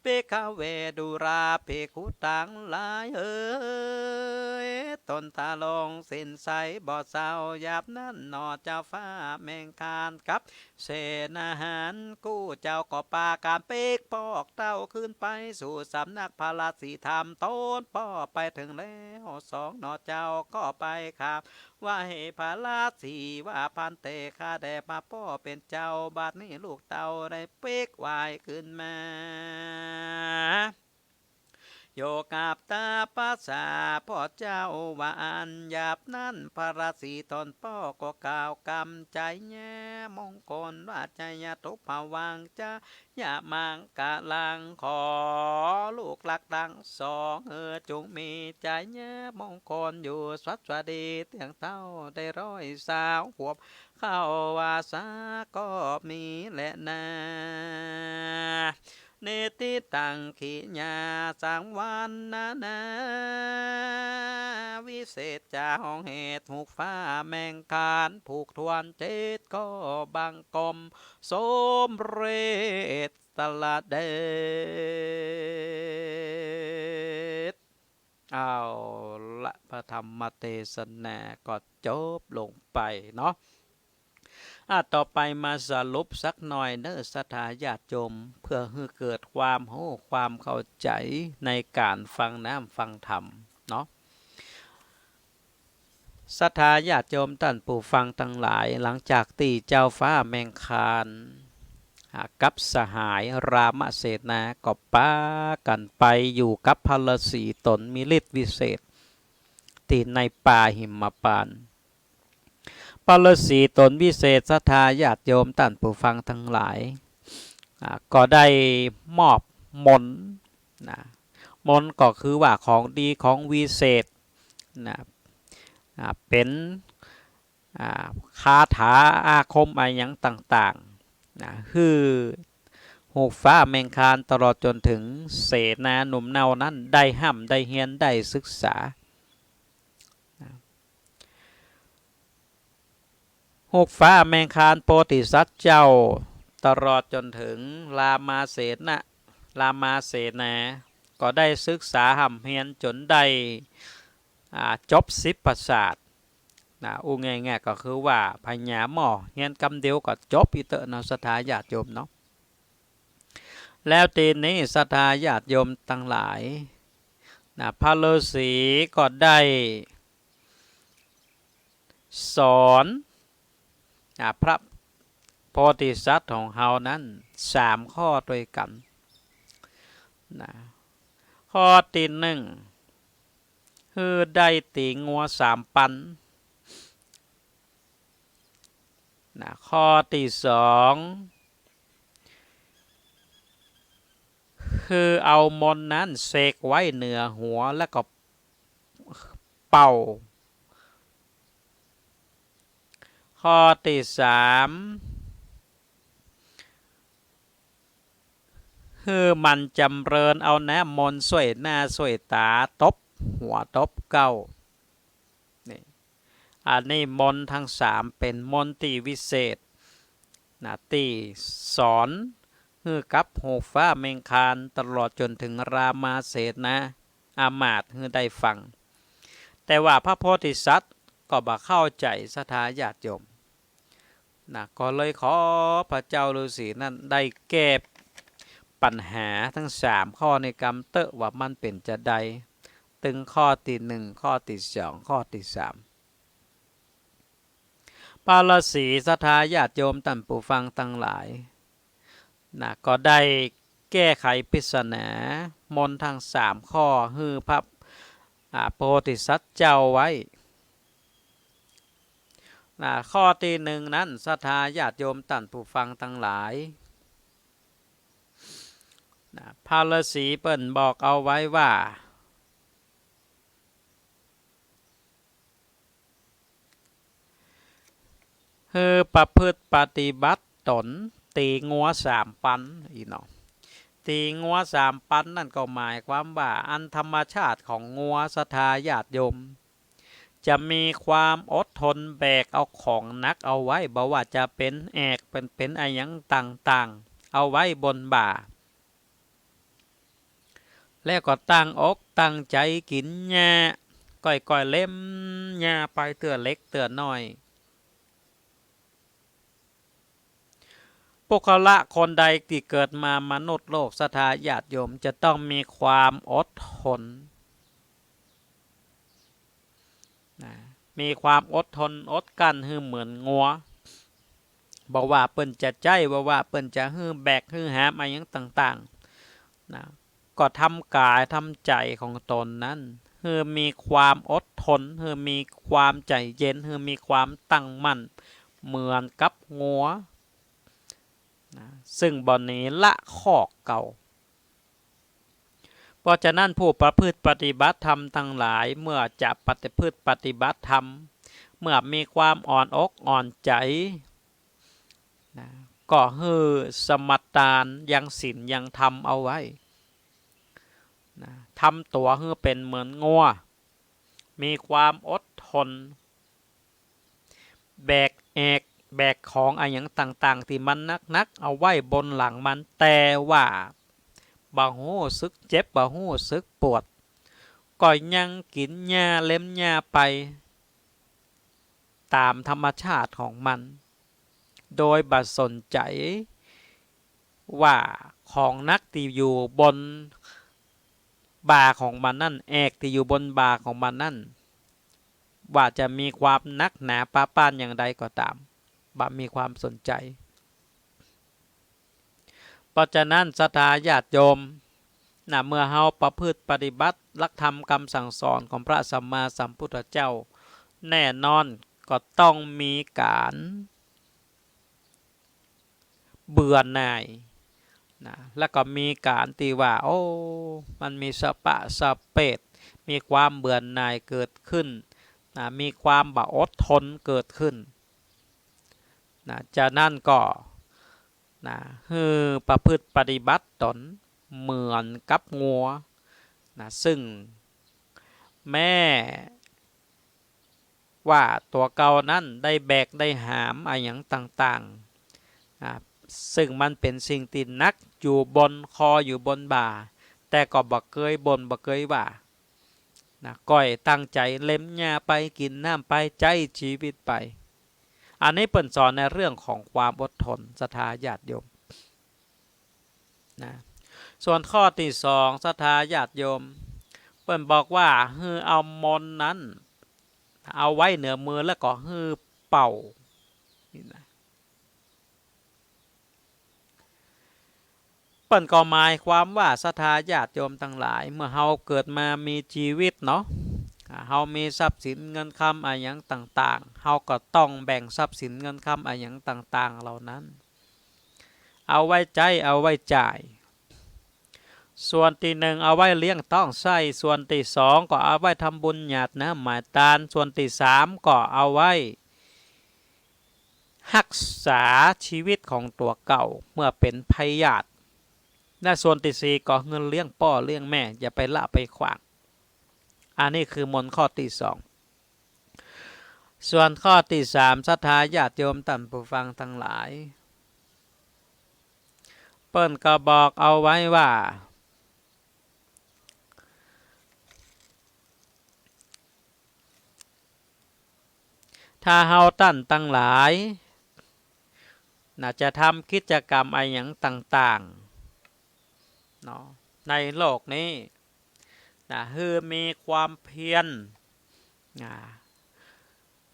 ภิกขเว ดูราภิกขุตังหลายเอย ตนทรงสิ้นใสบ่เซา ยามนั้นหนอเจ้าฟ้าแมงคานกับ เสนาหารกู้เจ้าก็ปากั๋นปิ๊กปอกเต้าขึ้นไปสู่สำนักพระราศีธรรม ตนป้อไปเถิงแล้ว สองหนอเจ้าก็ไปกราบไหว้พระราศีว่า ภันเต ข้าได้มาป้อเป๋นเจ้า บัดนี้ลูกเต้าได้ปิ๊กไหว้ขึ้นมา อยู่กับตาปาสาพ่อเจ้าว่าอั้น ยามนั้นพระราศีตนป้อก็กล่าวกำชัยมงคลว่า จะยะตุปะวัง จะยะมังกะลัง ขอลูกรักตังสอง เออ จุ่งมีชัยมงคลอยู่สวัสดีเตี้ยงเต้าได้ร้อยสาวขวบ เข้าว่าสาก็มีแลนา นิทธิตัง กิริยาสังวรรณนา วิเศษจ๋าห้องเหตุ หุกฟ้าแมงคาน ผูกถ้วนเจ็ดก็บังคมสมเร็จสละเดช เอาละ พระธรรมเตสนาก็จบลงไปเนาะ อ่ะ ต่อไปมาสรุปสักหน่อยเนอะ ศรัทธาญาติโยม เพื่อหื้อเกิดความฮู้ความเข้าใจ๋ในก๋านฟังน้ำฟังธรรมเนาะ ศรัทธาญาติโยมต้านผู้ฟังตังหลาย หลังจากตี้เจ้าฟ้าแมงคาน อ่า กับสหายรามเสนาก็ปากั๋นไปอยู่กับพระฤๅษีต๋นมีฤทธิ์วิเศษ ตี้ในป่าหิมพานต์ พระฤๅษีต๋นวิเศษ ศรัทธาญาติโยมต้านผู้ฟังตังหลาย อ่า ก็ได้มอบมนต์นะ มนต์ก็คือว่าของดีของวิเศษนะ อ่า เป๋น อ่า คาถาอาคมอะหยังต่างๆ นะ หื้อหุกฟ้าแมงคานตลอดจ๋นเถิงเสนาหนุ่มเนานั้นได้ฮ่ำได้เฮียนได้ศึกษา นะ หุกฟ้าแมงคานโพธิสัตว์เจ้า ตลอดจ๋นเถิงรามเสนา รามเสนา ก็ได้ศึกษาฮ่ำเฮียนจ๋นได้ อ่า จบสิบประสาท นะ อู้ง่ายๆ ก็คือว่าพญาหมอเฮียนกำเดียวก็จบอี้เต๊อะเนาะ ศรัทธาญาติโยมเนาะ แล้วตี้นี้ศรัทธาญาติโยมตังหลาย นะ พระฤๅษีก็ได้สอน อ่า พระโพธิสัตว์ของเฮานั้นสามข้อตวยกั๋น นะ ข้อตี้นึ่ง หื้อได้ตี๋งัวสามปัน นะ ข้อตี้สอง หื้อเอามนต์นั้นเสกไว้เหนือหัว แล้วก็ เป่า ข้อตี้สาม หื้อหมั่นจ๋ำเริญเอาน้ำมนต์ซ่วยหน้าซ่วยต๋า ตบหัวตบเก๊า นี่ อันนี้มนต์ตังสามเป๋นมนต์ตี้วิเศษ นะ ตี้สอนหื้อกับฮูฟ้าเม็งคาน ตลอดจ๋นเถิงรามาเสนาอามาตย์หื้อได้ฟัง แต่ว่าพระโพธิสัตว์ก็บ่เข้าใจ๋ศรัทธาญาติโยม นะ ก็เลยขอพระเจ้าฤๅษีนั้นได้แก้ปัญหาตังสามข้อนี้กำเต๊อะ ว่ามันเป๋นจาใด ตึงข้อตี้หนึ่ง ข้อตี้สอง ข้อตี้สาม พระฤๅษี ศรัทธาญาติโยมต้านผู้ฟังตังหลาย นะ ก็ได้แก้ไขปริศนามนต์ตังสามข้อหื้อพระ อ่า โพธิสัตว์เจ้าไว้ นะ ข้อตี้หนึ่งนั้น ศรัทธาญาติโยมต้านผู้ฟังตังหลาย นะ พระฤๅษีเปิ้นบอกเอาไว้ว่า หื้อประพฤติปฏิบัติต๋น ตี๋งัวสามปัน อี้เนาะ ตี๋งัวสามปันนั้นก็หมายความว่า อันธรรมชาติของงัว ศรัทธาญาติโยม จะมีความอดทนแบกเอาของหนักเอาไว้ บ่ว่าจะเป๋นแอก เป๋น เป๋นอะหยังต่างๆ เอาไว้บนบ่า แล้วก็ตั้งอกตั้งใจ๋กิ๋นหญ้า ก้อยๆ เล็มหญ้าไปเตื้อเล็กเตื้อน้อย ปุคคละคนใดตี้เกิดมามนุษย์โลก ศรัทธาญาติโยม จะต้องมีความอดทน นะ มีความอดทนอดกลั้นหื้อเหมือนงัว บ่ว่าเปิ้นจะใจ๊ บ่ว่าเปิ้นจะหื้อแบกหื้อหามอะหยังต่างๆ นะ ก็ทำก๋ายทำใจ๋ของต๋นนั้น หื้อมีความอดทน หื้อมีความใจ๋เย็น หื้อมีความตั้งมั่น เหมือนกับงัว นะ ซึ่งบ่หนีละคอกเก่า เพราะฉะนั้นผู้ประพฤติปฏิบัติธรรมตังหลาย เมื่อจะประพฤติปฏิบัติธรรม เมื่อมีความอ่อนอกอ่อนใจ๋ นะ ก็หื้อสมาทานยังศีลยังธรรมเอาไว้ นะ ทำตั๋วหื้อเป๋นเหมือนงัว มีความอดทน แบกแอก แบกของอะหยังต่างๆ ตี้มันหนักๆ เอาไว้บนหลังมัน แต่ว่าบ่ฮู้สึกเจ็บ บ่ฮู้สึกปวด ก็ยังกิ๋นหญ้าเล็มหญ้าไปต๋ามธรรมชาติของมัน โดยบ่สนใจ๋ว่าของหนักตี้อยู่บนบ่าของมันนั้น แอกตี้อยู่บนบ่าของมันนั้น ว่าจะมีความหนักหนาป๊าดป้านอย่างใดก็ต๋าม บ่มีความสนใจ๋ เพราะฉะนั้นศรัทธาญาติโยม นะ เมื่อเฮาประพฤติปฏิบัติหลักธรรมกำสั่งสอนของพระสัมมาสัมพุทธเจ้า แน่นอนก็ต้องมีก๋านเบื่อหน่าย นะ แล้วก็มีก๋านตี้ว่า โอ้ มันมีสะปะสะเปด มีความเบื่อหน่ายเกิดขึ้น นะ มีความบ่อดทนเกิดขึ้น นะ จานั้นก็ นะ หื้อประพฤติปฏิบัติต๋นเหมือนกับงัว นะ ซึ่งแม้ว่าตั๋วเก่านั้นได้แบกได้หามอะหยังต่างๆ อ่า ซึ่งมันเป๋นสิ่งตี้หนักอยู่บนคออยู่บนบ่า แต่ก็บ่เกยบ่นบ่เกยว่า นะ ก้อยตั้งใจ๋เล็มหญ้าไป กิ๋นน้ำไป ใจ๊จีวิตไป อันนี้เปิ้นสอนในเรื่องของความอดทน ศรัทธาญาติโยม นะ ส่วนข้อตี้สอง ศรัทธาญาติโยม เปิ้นบอกว่าหื้อเอามนต์นั้นเอาไว้เหนือมือแล้วก็หื้อเป่า นี่นะ เปิ้นก็หมายความว่า ศรัทธาญาติโยมตังหลาย เมื่อเฮาเกิดมามีจีวิตเนาะ อ่า เฮามีทรัพย์สินเงินคำอะหยังต่างๆ เฮาก็ต้องแบ่งทรัพย์สินเงินคำอะหยังต่างๆ เหล่านั้น เอาไว้ใจ๊ เอาไว้จ่าย ส่วนตี้นึ่งเอาไว้เลี้ยงต้องใช้ ส่วนตี้สองก็เอาไว้ทำบุญหยาดน้ำหยาดตาน ส่วนตี้สามก็เอาไว้ฮักษาชีวิตของตั๋วเก่าเมื่อเป๋นพยาธิ และส่วนตี้สี่ก็หื้อเลี้ยงป้อเลี้ยงแม่ อย่าไปละไปขว้าง อันนี้คือมนต์ข้อตี้สอง ส่วนข้อตี้สาม ศรัทธาญาติโยมต้านผู้ฟังตังหลาย เปิ้นก็บอกเอาไว้ว่า ถ้าเฮาต้านตังหลายน่ะ จะทำกิจกรรมอะหยังต่างๆ เนาะ ในโลกนี้น่ะ หื้อมีความเพียรน่ะ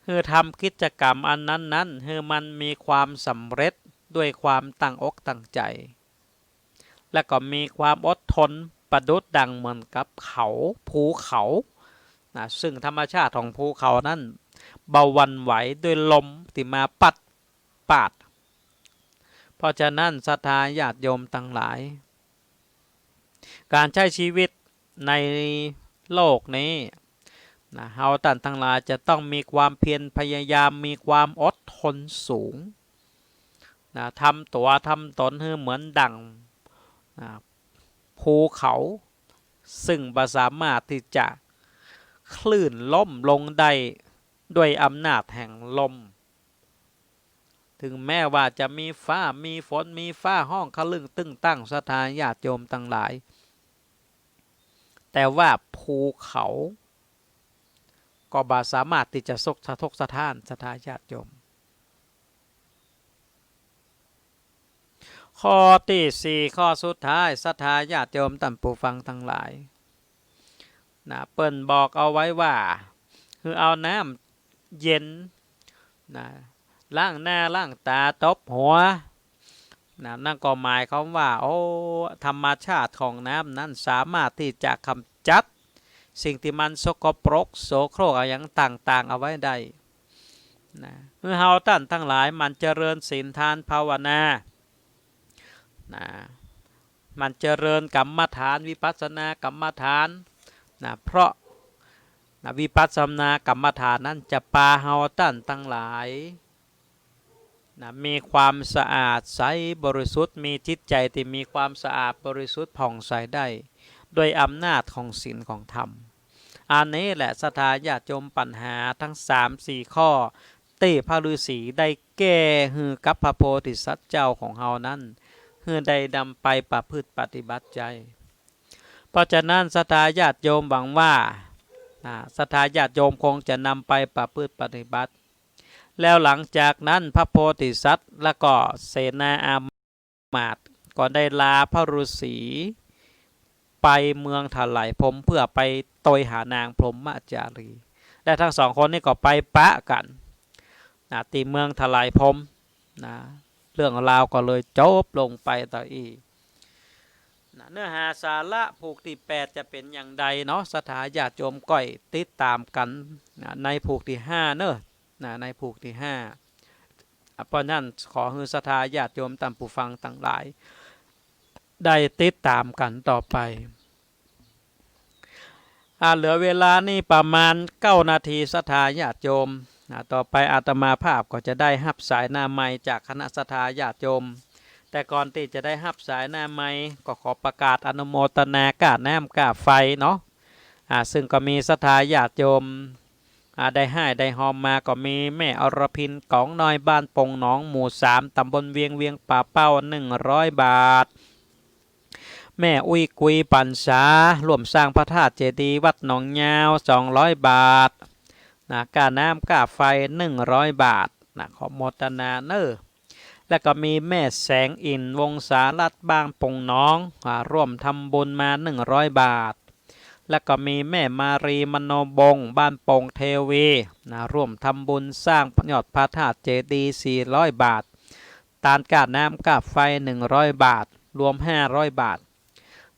หื้อทำกิจกรรมอันนั้นๆ หื้อมันมีความสำเร็จด้วยความตั้งอกตั้งใจ๋ และก็มีความอดทนประดุจดังเหมือนกับเขา ภูเขาน่ะ ซึ่งธรรมชาติของภูเขานั้นบ่หวั่นไหวด้วยลมตี้มาปั๊ดปาด เพราะฉะนั้นศรัทธาญาติโยมตังหลาย ก๋านใจ๊ชีวิตในโลกนี้น่ะ เฮาต้านตังหลายจะต้องมีความเพียรพยายาม มีความอดทนสูงน่ะ ทำตั๋วทำตนหื้อเหมือนดั่งน่ะ ภูเขา ซึ่งบ่สามารถตี้จะคลื่นล้มลงได้ด้วยอำนาจแห่งลม เถิงแม้ว่าจะมีฟ้ามีฝน มีฟ้าฮ้องคะลึ่งตึ้งตั้ง ศรัทธาญาติโยมตังหลาย แต่ว่าภูเขาก็บ่สามารถตี้จะสกสะทกสะท้าน ศรัทธาญาติโยม ข้อตี้สี่ ข้อสุดท้าย ศรัทธาญาติโยมต้านผู้ฟังตังหลายน่ะ เปิ้นบอกเอาไว้ว่า หื้อเอาน้ำเย็นน่ะ ล้างหน้าล้างต๋าตบหัวน่ะ นั่นก็หมายความว่า โอ้ ธรรมชาติของน้ำนั้นสามารถตี้จะกำจัดสิ่งตี้มันสกปรกโสโครกอะหยังต่างๆ เอาไว้ได้น่ะ หื้อเฮาต้านตังหลายหมั่นเจริญศีลทานภาวนาน่ะ หมั่นเจริญกรรมฐาน วิปัสสนากรรมฐานน่ะ เพราะน่ะ วิปัสสนากรรมฐานนั้นจะปาเฮาต้านตังหลาย น่ะ มีความสะอาดใสบริสุทธิ์ มีจิตใจ๋ตี้มีความสะอาดบริสุทธิ์ผ่องใสได้ ด้วยอำนาจของศีลของธรรม อันนี้แหละศรัทธาญาติโยม ปัญหาตึงสามสี่ข้อ ตี้พระฤาษีได้แก้หื้อกับพระโพธิสัตว์เจ้าของเฮานั้น หื้อได้นำไปประพฤติปฏิบัติใจ๊ เพราะฉะนั้นศรัทธาญาติโยมหวังว่า อ่า ศรัทธาญาติโยมคงจะนำไปประพฤติปฏิบัติ แล้วหลังจากนั้นพระโพธิสัตว์และก็เสนาอามาตย์ก็ได้ลาพระฤาษีไปเมืองถลายพรหมเพื่อไปโตยหานางพรหมจารี และตึงสองคนนี้ก็ไปปะกั๋นน่ะ ตี้เมืองถลายพรหมน่ะ เรื่องราวก็เลยจบลงไปเต้าอี้น่ะ เนื้อหาสาระผูกตี้แปดจะเป๋นอย่างใดเนาะ ศรัทธาญาติโยมก้อยติดต๋ามกั๋นน่ะ ในผูกตี้ห้าเนาะ น่ะ ในผูกตี้ห้า อ่ะ เพราะนั้นขอหื้อศรัทธาญาติโยมต้านผู้ฟังตังหลาย ได้ติดต๋ามกั๋นต่อไป อ่ะ เหลือเวลานี่ประมาณเก้านาที ศรัทธาญาติโยม อ่ะ ต่อไปอาตมาภาพก็จะได้ฮับสายหน้าไมค์จากคณะศรัทธาญาติโยม แต่ก่อนตี้จะได้ฮับสายหน้าไมค์ก็ขอประกาศอนุโมตนาก้าน้ำก้าไฟเนาะ อ่ะ ซึ่งก็มีศรัทธาญาติโยม อ่า ได้ฮ้ายได้ฮอมมาก็มีแม่อรพิน ก๋องน้อย บ้านโป่งหนอง หมู่สาม ต๋ำบลเวียง เวียงป่าเป้า หนึ่งร้อยบาท แม่อุ๊ยกุย ปรรษา ร่วมสร้างพระธาตุเจดีย์วัดหนองยาว สองร้อยบาทน่ะ ก้าน้ำก้าไฟ หนึ่งร้อยบาทน่ะ ขอโมตนาเน้อ แล้วก็มีแม่แสงอิ่น วงศารัตน์ บ้านโป่งหนอง อ่า ร่วมทำบุญมา หนึ่งร้อยบาท แล้วก็มีแม่มารี มโนบงศ์ บ้านโป่งเทวี นะ ร่วมทำบุญสร้างยอดพระธาตุเจดีย์ สี่ร้อยบาท ตานก้าน้ำก้าไฟ หนึ่งร้อยบาท รวม ห้าร้อยบาท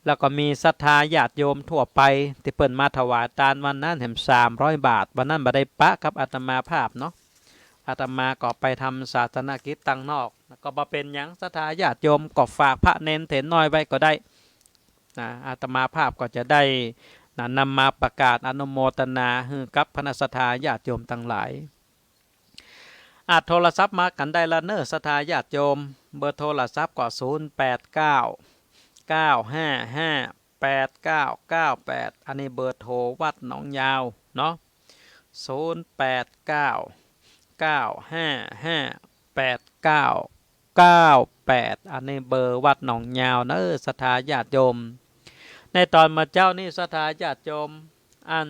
แล้วก็มีศรัทธาญาติโยมทั่วไปตี้เปิ้นมาถวายตานวันนั้นแหม สามร้อยบาท วันนั้นบ่ได้ปะกับอาตมาภาพเนาะ อาตมาก็ไปทำศาสนกิจตังนอก ก็บ่เป๋นหยัง ศรัทธาญาติโยมก็ฝากพระเณรเถรน้อยไว้ก็ได้ นะ อาตมาภาพก็จะได้ นะ นำมาประกาศอนุโมทนาหื้อกับคณะศรัทธาญาติโยมตังหลาย อาจโทรศัพท์มากั๋นได้ละเน่อ ศรัทธาญาติโยม เบอร์โทรศัพท์ก็ ศูนย์แปดเก้า เก้าห้าห้า แปดเก้าเก้าแปด อันนี้เบอร์โทรวัดหนองยาวเนาะ ศูนย์แปดเก้า เก้าห้าห้า แปดเก้าเก้าแปด อันนี้เบอร์วัดหนองยาวเน่อ ศรัทธาญาติโยม ในต๋อนเมื่อเจ๊านี้ ศรัทธาญาติโยม อัน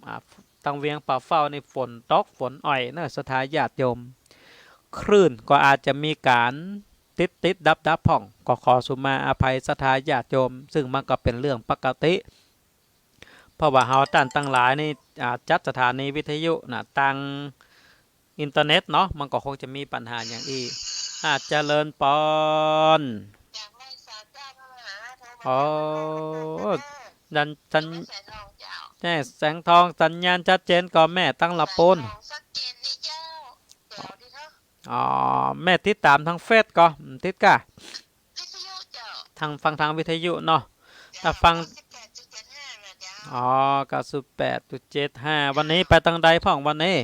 อ่า ตังเวียงป่าเฝ้านี่ฝนตกฝนอ่อยเน่อ ศรัทธาญาติโยม คลื่นก็อาจจะมีก๋านติดๆดับๆพ่อง ก็ขอสุมาอภัยศรัทธาญาติโยม ซึ่งมันก็เป๋นเรื่องปกติ เพราะว่าเฮาต้านตังหลายนี่ อ่า จัดสถานีวิทยุนะ ตางอินเทอร์เน็ตเนาะ มันก็คงจะมีปัญหาอย่างอี้ อาจเจริญปอน อ๋อ สัญ- สัญ- แม่แสงทอง สัญญาณชัดเจนก่อแม่ ตังละปูน อ๋อ แม่ติดต๋ามตางเฟซก่อ อืม ติดก่ะ ตางฟังตางวิทยุเนาะ ถ้าฟัง อ๋อ เก้าสิบแปดจุดเจ็ดห้า วันนี้ไปตางใดพ่องวันนี้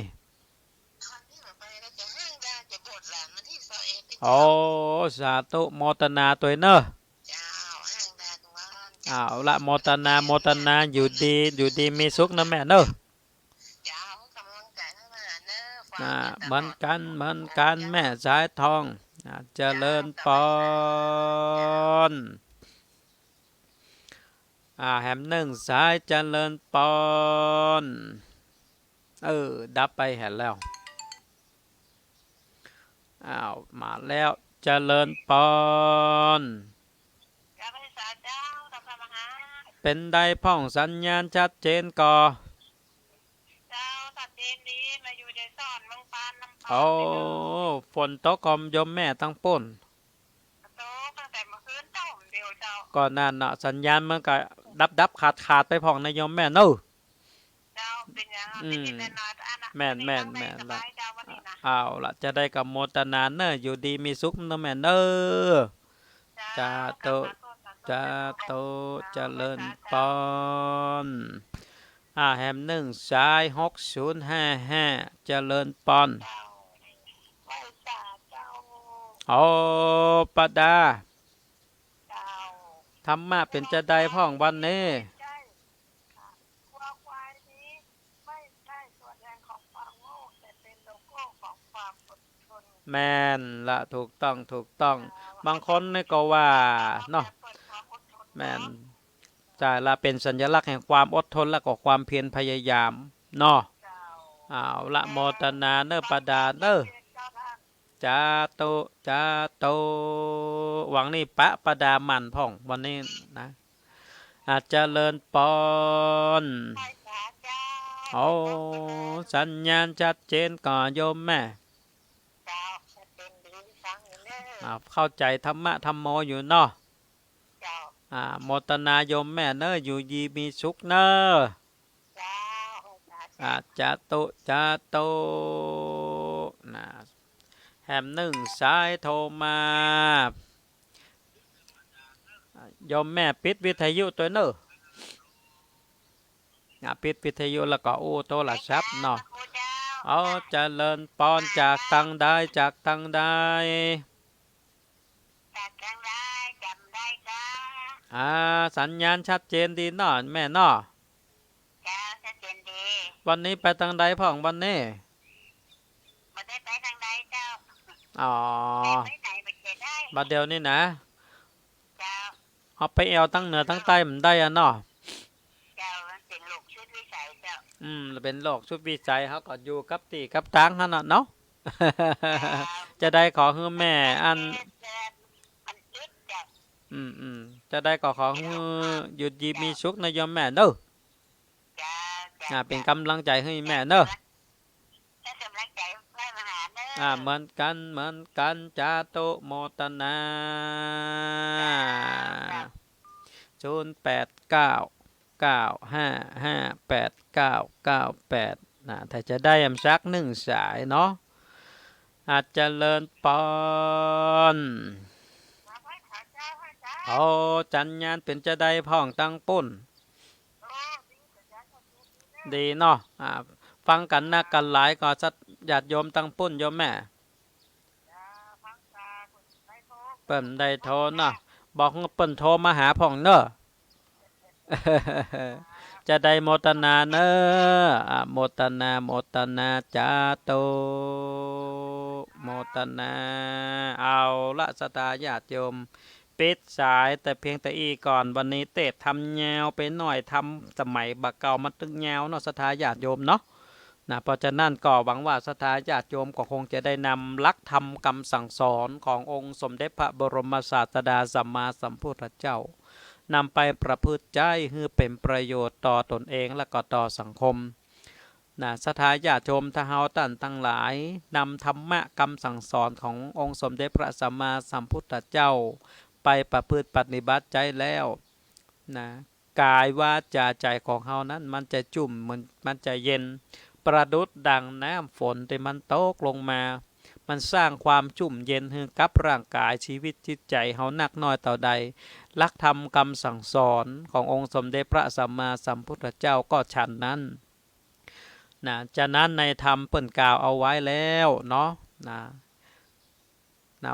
โอ้ สาธุโมทนาตวยเน่อ เอาละ โมทนา โมทนา อยู่ดี อยู่ดีมีสุขนะแม่เน่อ อ่า เหมือนกั๋น เหมือนกั๋น แม่สายทอง อ่า เจริญปอน อ่า แหมนึ่งสาย เจริญปอน เออ ดับไปแหมแล้ว อ้าว มาแล้ว เจริญปอน เป๋นใดพ่อง สัญญาณชัดเจนก่อ เจ้า ชัดเจนดี มาอยู่เจสอน เมืองปาน ลำปาง โอ้ ฝนตกก่อโยมแม่ตางปู้น ตกตั้งแต่เมื่อคืนเจ้า เดียวเจ้า ก็นั่นน่ะ สัญญาณมันก็ดับๆขาดๆไปพ่องนะโยมแม่เน่อ เจ้า เป๋นหยัง อืม เป๋นหยังนะ อันน่ะ แม่นๆ เป๋นหยัง แม่นๆ สบายเจ้า วันนี้นะ เอาละ จะใดก็โมทนาเน่อ อยู่ดีมีสุขเน่อแม่เน่อ สาธุ สาธุ เจริญปอน อ่า แหมนึ่งสาย หกศูนย์ห้าห้า เจริญปอน โอ้ ป้าดา ธรรมะเป๋นจาใดพ่องวันนี้ แม่นละ ถูกต้อง ถูกต้อง บางคนนี่ก็ว่าเนาะ แม่น ใจ้ละ เป๋นสัญลักษณ์แห่งความอดทนและก็ความเพียรพยายามเนาะ เอาละ โมทนาเน่อป้าดาเน่อ สาธุ สาธุ หวังนี่ปะป้าดาหมั่นพ่องวันนี้นะ อ่า เจริญปอน โอ้ สัญญาณชัดเจนก่อโยมแม่ เจ้า ชัดเจนดี ฟังอยู่เน่อ อ่า เข้าใจ๋ธรรมะธัมโมอยู่เนาะ เจ้า อ่า โมทนาโยมแม่เน่อ อยู่ดีมีสุขเน่อ เจ้า สาธุ อ่า สาธุ สาธุ นะ แหมนึ่งสายโทรมา อ่า โยมแม่ปิดวิทยุตวยเน่อ อ่า ปิดวิทยุแล้วก็อู้โทรศัพท์เนาะ เจ้า เอา เจริญปอน จากตางใด จากตางใด จากตางใด จ๋ำได้ก้า อ่า สัญญาณชัดเจนดีเนาะแม่เนาะ เจ้า ชัดเจนดี วันนี้ไปตางใดพ่องวันนี้ บ่ได้ไปตางใดเจ้า อ๋อ ไปไหนบ่ได้ บ่าเดี่ยวนี้นะ เจ้า เอาไปแอ่วตางเหนือตางใต้บ่ได้อะเนาะ เจ้า มันเป๋นโรคสุดวิสัยเจ้า อืม เป๋นโรคสุดวิสัย เฮาก็อยู่กับตี้กับตางหั้นน่ะเนาะ เจ้า จะใดก็ขอหื้อแม่อัน มันอึดเจ้า อืม อืม จะใดก็ขอหื้ออยู่ดีมีสุขนะโยมแม่เน่อ เจ้า เจ้า อ่า เป๋นก๋ำลังใจ๋หื้อแม่เน่อ เป๋นก๋ำลังใจ๋หื้อมาหาเน่อ อ่า เหมือนกั๋น เหมือนกั๋น สาธุโมทนา เจ้า เจ้า ศูนย์แปดเก้า เก้าห้าห้า แปดเก้าเก้าแปด นะ ถ้าจะใดแหมสักนึ่งสายเนาะ อ่า เจริญปอน เจ้า เจ้า โอ้ จันยานเป๋นจาใดพ่องตังปุ้น ดีเนาะ อ่า ฟังกั๋นนักกั๋นหลายก่อ สัตยาติโยมตังปุ้นโยมแม่ เปิ้นได้โทรเนาะ บอกหื้อเปิ้นโทรมาหาพ่องเน่อ จาใดโมตนาเน่อ อโมตนา โมตนา สาธุ โมตนา เอาละ ศรัทธาญาติโยม ปิดสายแต่เพียงแต่อี้ก่อน วันนี้เตสน์ทำยาวไปหน่อย ทำสมัยบ่าเก่ามันตึงยาวเนาะ ศรัทธาญาติโยมเนาะ นะ เพราะฉะนั้นก็หวังว่าศรัทธาญาติโยมก็คงจะได้นำหลักธรรมกำสั่งสอนขององค์สมเด็จพระบรมศาสดาสัมมาสัมพุทธเจ้า นำไปประพฤติใจ๊หื้อเป๋นประโยชน์ต่อตนเองและก็ต่อสังคม นะ ศรัทธาญาติโยม ถ้าเฮาต้านตังหลายนำธรรมะกำสั่งสอนขององค์สมเด็จพระสัมมาสัมพุทธเจ้า ไปประพฤติปฏิบัติใจ๊แล้ว นะ ก๋ายวาจาใจ๋ของเฮานั้นมันจะจุ่ม มัน มันจะเย็น ประดุจดังน้ำฝนตี้มันตกลงมา มันสร้างความจุ่มเย็นหื้อกับร่างก๋าย จีวิตจิตใจ๋เฮานักน้อยเต้าใด หลักธรรมกำสั่งสอนขององค์สมเด็จพระสัมมาสัมพุทธเจ้าก็ฉันนั้น นะ ฉะนั้นในธรรมเปิ้นกล่าวเอาไว้แล้วเนาะ นะ นะ